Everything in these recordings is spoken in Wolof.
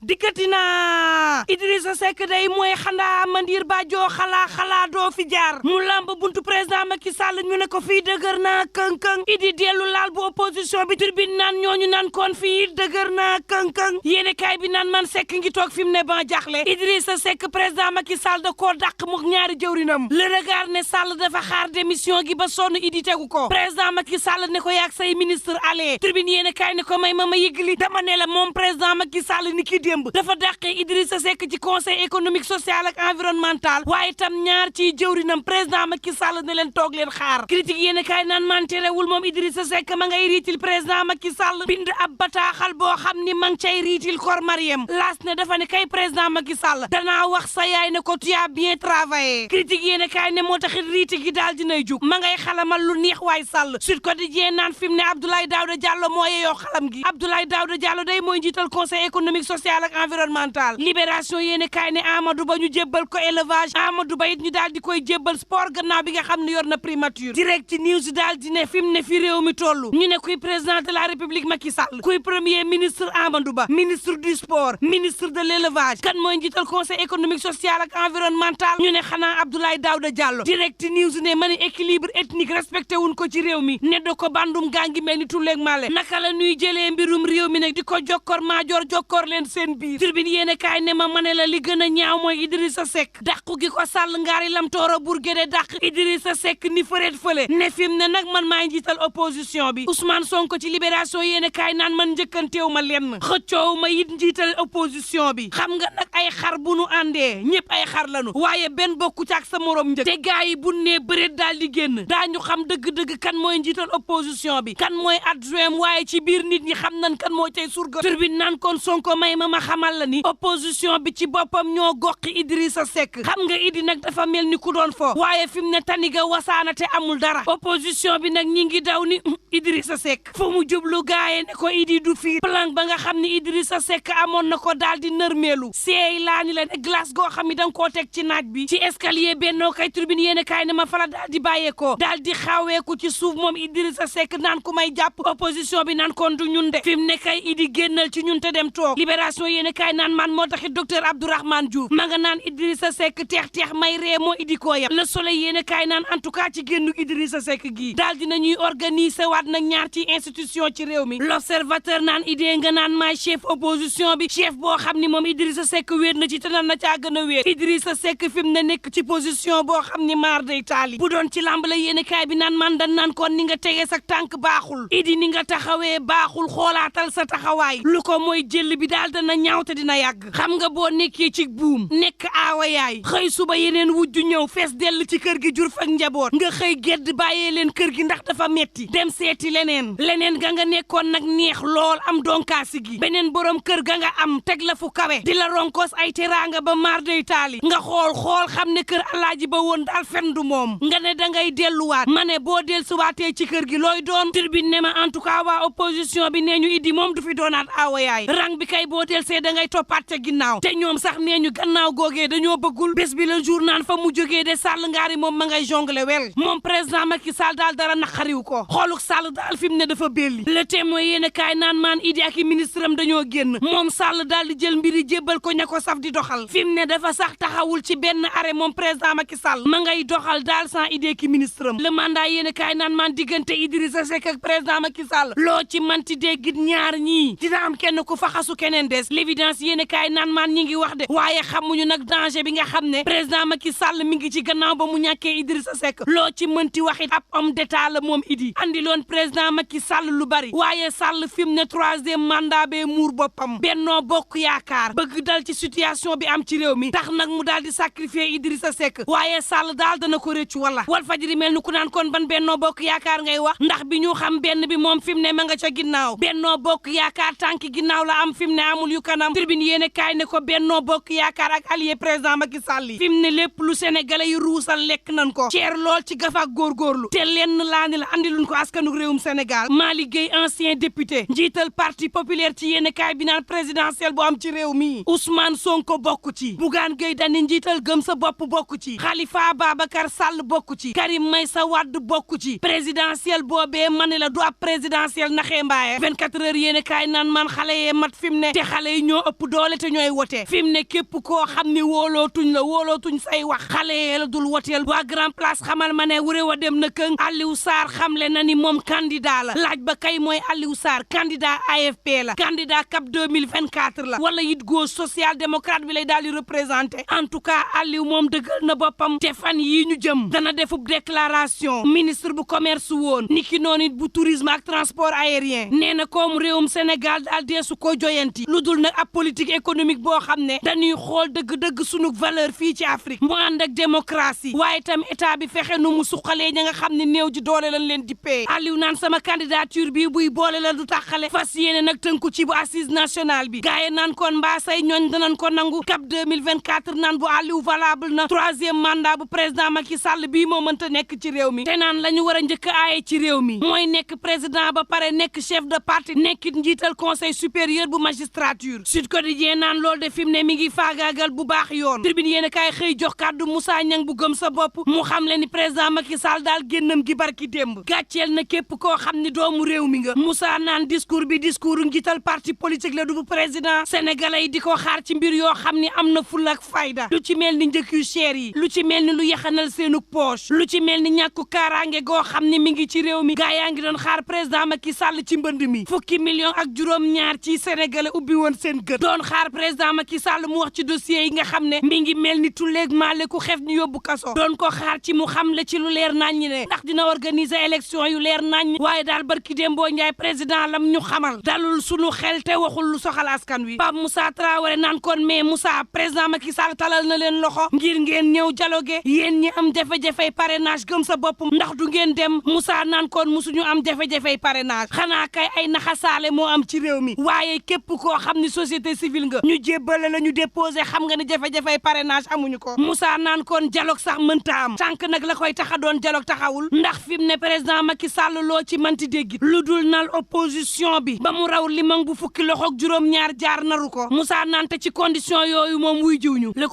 dikkati na Idrissa Seck day mooy xandaa mandir ba joo xalaa doo fi jaar mu lamb buntu président Macky Sall ñu ne ko fii dëgër naa këng-këng idi dellu laal bu opposition bi turbine naan ñooñu naan kon fii dëgër naa këng-këng yéene kaay bi naan man Seck ngi toog fi mu ne ban jaaxle Idrissa Seck président Macky Sall da koo dàq mu ñaari jëwrinam le regard ne Sall dafa xaar démission gi ba sonn idi tegu ko président Macky Sall ne ko yaag say ministre allé turbine yéene kaay ne ko may ma yëgli dama ne la moom président Macky Sall ni ki démb dafa dàqee Idrissa Seck ci conseil économique social ak environnemental waaye tam ñaar ci jëwrinam président Macky Sall ne leen toog leen xaar critique yéene kaay naan man terewul moom Idrissa Seck ma ngay riitil président Macky Sall bind ab bataaxal boo xam ni ma ngi cay riitil kor Mariam laas ne dafa ne kay président Macky Sall danaa wax sa yaay ne ko tu as bien travaillé critique yéene kaay ne moo taxit riiti gi daal dinay jug ma ngay xalamal lu neex waay Sall Sud Quotidien naan fi mu ne Abdoulaye Daouda Diallo moo yeyoo xalam gi Abdoulaye Daouda Diallo day mooy njiital conseil économique social ak environnemental libération yéene kaay ne Amadou Ba ñu jébbal ko élevage Amadou Ba it ñu daal di koy jébbal sport gannaaw bi nga xam ne yor na primature direct news daal di ne fi mu ne fi réew mi toll ñu ne kuy président de la république Macky Sall kuy premier ministre Amadou Ba ministre du sport ministre de l'élevage kan mooy njiital conseil économique social ak environnemental ñu ne xanaa Abdoulaye Daouda Diallo direct news ne mani équilibre ethnique respecté wuñ ko ci réew mi ne do ko bandum gaa ngi mel ni tulleeg male naka la ñuy jëlee mbirum réew mi nag di ko jokkor maajoor jokkoor leen seen biir turbine yéene kaay ne ma ne la li gën a ñaaw mooy Idrissa Seck dàqu gi ko Sall ngaari lam tooro burgéde dàq Idrissa Seck ni fëreet fële ne fim ne nag man maay njiital opposition bi Ousmane Sonko ci libération yéene kaay naan man njëkkanteew ma lenn xëccoow ma it njiital opposition bi xam nga nag ay xar bu nu àndee ñëpp ay xar lanu waaye benn bokku ci ak sa morom njëkk te gaa yi bu nee bëreet daal di génn daañu xam dëgg-dëgg kan mooy njiital opposition bi kan mooy adjoint waaye ci biir nit ñi xam nan kan moo cay surga turbine naan kon Sonko may ma xamal la ni opposition bi ci boppam ñoo goqi Idrissa Seck xam nga Idi nag dafa mel ni ku doon fo waaye fi mu ne taniga wasaana te amul dara opposition bi nag ñi ngi daw ni Idrissa Seck fu mu jublu gaaye ne ko Idi du fii plan ba nga xam ni Idrissa Seck amoon na ko daal di nërmeelu seey laa ni la ne glace goo xam ni da nga koo teg ci naaj bi ci escalier bennoo kay turbine yéene kaay ne ma fala daal di bàyyeekoo daal di xaaweeku ci suuf moom Idrissa Seck naan ku may jàpp opposition bi naan kon du ñun de fi mu ne kay Idi génnal ci ñun te dem toog libération yéene kaay naan man moo taxit docteur Abdourahmane Diouf ma nga naan Idrissa Seck teex may ree moo Idi koo yam le soleil yéene kaay naan en tout cas ci génnu Idrissa Seck gii daal dinañuy organiser waat nag ñaar ci institution ci réew mi l'observateur naan idée nga naan maay chef opposition bi chef boo xam ni moom Idrissa Seck wéet na ci te nan na caa gën a wéet Idrissa Seck fi mu ne nekk ci position boo xam ni maar day taali bu doon ci lamb la yéene kaay bi naan man dan naan kon ni nga tegee sa tànk baaxul Idi ni nga taxawee baaxul xoolaatal sa taxawaay lu ko mooy jël bi daal dana ñaaw te dina yàgg xam nga boo nekkee ci buum nekk aawa yaay xëy suba yeneen wujju ñëw fees dell ci kër gi jur fak njaboot nga xëy gedd bàyyee leen kër gi ndax dafa metti dem seeti leneen ga nga nekkoon nag neex lool am donkaasi gi beneen borom kër ga nga am teg la fu kawe di la ronkos ay teraanga ba maar day taali nga xool xam ne kër alaaji ba woon daal fen du moom nga ne da ngay delluwaat ma ne boo del suwaatee ci kër gi looy doon turbine ne ma en tout cas waa opposition bi nee ñu Idi moom du fi doonaat aawa yaay rang bi kay boo del see da ngay toppaat ca ginnaaw te ñoom sax nee ñu gannaaw googee dañoo bëggul bés bi la jour naan fa mu jógee de Sall ngaari moom ma ngay jongle wel moom président Macky Sall daal dara naqariw ko xooluk Sall daal fi mu ne dafa belli le témoin yéen a kaay naan maan Idi ak i ministre am dañoo génn moom Sall daal di jël mbiri jébbal ko ña ko saf di doxal fi mu ne dafa sax taxawul ci benn arrêt moom président Macky Sall ma ngay doxal daal sans Idi ki ministre am le mandat yéen a kaay naan maan diggante Idrissa Seck ak président Macky Sall loo ci manti déggit ñaar ñii dina am kenn ku fa xasu keneen des l'évidence yéen a kaay naan maan ñi ngi wax de waaye xamuñu nag danger bi nga xam ne président Macky Sall mi ngi ci gannaaw ba mu ñàkkee Idrissa Seck loo ci mënti waxit ab homme d'état la moom Idi andi loon président Macky Sall lu bari waaye Sall fi mu ne troisième mandat bee muur boppam Benno Bokk Yaakaar bëgg dal ci situation bi am ci réew mi tax nag mu daal di sacrifier Idrissa Seck waaye Sall daal dana ko rëccu wala Walfadjri mel ni ku naan kon ban Benno Bokk Yaakaar ngay wax ndax bi ñu xam benn bi moom fi mu ne ma nga ca ginnaaw Benno Bokk Yaakaar tànki ginnaaw la am fi mu ne amul yu kanam tribune yéene kaay ne ko Benno Bokk Yaakaar ak allié président Macky Sall yi fi mu ne lépp lu sénégalais yu ruusal lekk nan ko ceer lool ci gafaak góorgóorlu te lenn laa ni la andiluñ ko askanu réewum Sénégal Malick Gueye ancien député njiital parti populaire ci yéene kaay bi naan présidentiel bu am ci réew mi Ousmane Sonko bokk ci Bougane Gueye Dany njiital gëm sa bopp bokk ci Khalifa Babacar Sall bokk ci Karim Meïssa Wade bokk ci présidentiel boobee ma ne la du ab présidentiel naxee mbaaye 24 heures yéene kaay naan man xale yee mat fi mu ne te xale xale yi ñoo ëpp doole te ñooy wote fi mu ne képp koo xam ni wóolootuñ say wax xale la dul woteel waa grand place xamal ma ne wuré wa dem na këng Aliou Sarr xamle na ni moom candidat la laaj ba kay mooy Aliou Sarr candidat AFP la candidat CAP 2024 la wala it gauche social démocrate bi lay daal di représenté en tout cas Aliou moom dëggal na boppam te fan yii ñu jëm dana defub déclaration ministre bu commerce woon niki noonu it bu tourisme ak transport aérien nee na comme réewum Sénégal daal deesu ko joyanti lu dul nag ab politique économique boo xam ne dañuy xool dëgg-dëgg sunu valeur fii ci Afrique mu ànd ak démocratie waaye itam état bi fexe nu mu suqalee ña nga xam ne néew ji doole lañ leen di pay Aliou naan sama candidature bi buy boole la du taxale fas yéene nag tënku ci bu assise nationale bi gaaye naan kon mbaasay ñooñ danañ ko nangu CAP 2024 naan bu Aliou valable na troisième mandat bu président Macky Sall bii moo mënta nekk ci réew mi te naan la ñu war a njëkk aaye ci réew mi mooy nekk président ba pare nekk chef de parti nekkit njiital conseil supérieur bu magistrature Sud Quotidien naan loolu de fi mu ne mi ngi faagaagal bu baax yoon tribune yéen a kaay xëy jox kàddu Moussa Niang bu gëm sa bopp mu xam le ni président Macky Sall daal génnam gi barki démb gàcceel na képp koo xam ni doomu réew mi nga Moussa naan discours bi discours njiital parti politique la du bu président sénégalais yi di ko xaar ci mbir yoo xam ni am na fulla ak fayda lu ci mel ni njëkk yu cher yi lu ci mel ni lu yaxanal seenu poche lu ci mel ni ñàkku kaaraange goo xam ni mi ngi ci réew mi gaa yaa ngi doon xaar président Macky Sall ci mbënd mi fukki million ak juróom-ñaar ci sénégalais ubbi woon seen gët doon xaar président Macky Sall mu wax ci dossier yi nga xam ne mi ngi mel ni tulleeg maale ku xef ñu yóbbu kaso doon ko xaar ci mu xam le ci lu leer naññi ne ndax dina organiser élection yu leer naññ waaye daal barki Dembo Ndiaye président lam ñu xamal dalul sunu xel te waxul lu soxal askan wi Pape Moussa Traoré naan kon mais Moussa président Macky Sall talal na leen loxo ngir ngeen ñëw dialogue yéen ñi am jafe-jafey parrainage gëm sa bopp ndax du ngeen dem Moussa naan kon musuñu am jafe-jafey parrainage xanaa kay ay naxasaale moo am ci réew mi waaye képp koo xam ni société civile nga ñu jébbale la ñu déposé xam nga ni jafe-jafey parrainage amuñu ko Moussa naan kon dialogue sax mënta am tànk nag la koy taxa doon dialogue taxawul ndax fi mu ne président Macky Sall loo ci manti dégg lu dul nal opposition bi ba mu raw limang bu fukki loxoog juróom-ñaar jaar naru ko Moussa naan te ci condition yooyu moom wuy jiwñu le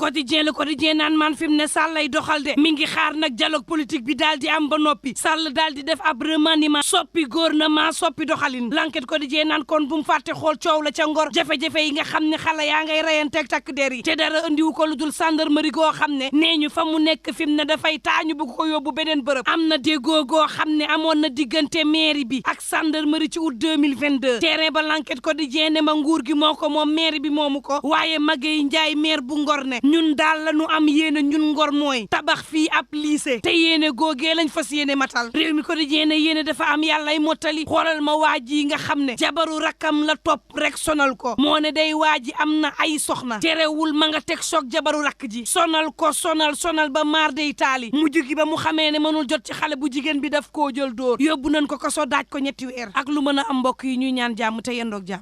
quotidien naan man fi mu ne Sall lay doxal de mi ngi xaar nag dialogue politique bi daal di am ba noppi Sall daal di def ab remaniement soppi gouvernement soppi doxalin l'enquête quotidien naan kon bu mu fàtte xool coow la ca Ngor jafe-jafe yi nga xam ne xale yaa ngay reyanteeg takk der yi te dara andiwu ko lu dul gendarmerie goo xam ne nee ñu fa mu nekk fi mu ne dafay taañu bëgg ko yóbbu beneen bërëb am na déggoo goo xam ne amoon na diggante mairie bi ak gendarmerie ci août 2022 terrain ba l'enquête quotidien ne ma nguur gi moo ko moom mairie bi moomu ko waaye Maguette Ndiaye maire bu Ngor ne ñun daal la ñu am yéene ñun Ngor mooy tabax fii ab lycée te yéene googee lañ fas yéene matal réew mi quotidien ne yéene dafa am yàllay mottali xoolal ma waa ji nga xam ne jabaru rakkam la topp rek sonal ko moo ne day waa ji am na ay soxna terewul ma nga teg soog jabaru rakk ji sonal ko sonal ba maar day taali mujj gi ba mu xamee ne mënul jot ci xale bu jigéen bi daf koo jël dóor yóbbu nañ ko kaso daaj ko ñetti weer ak lu mën a am mbokk yi ñuy ñaan jàmm te yendoog jàmm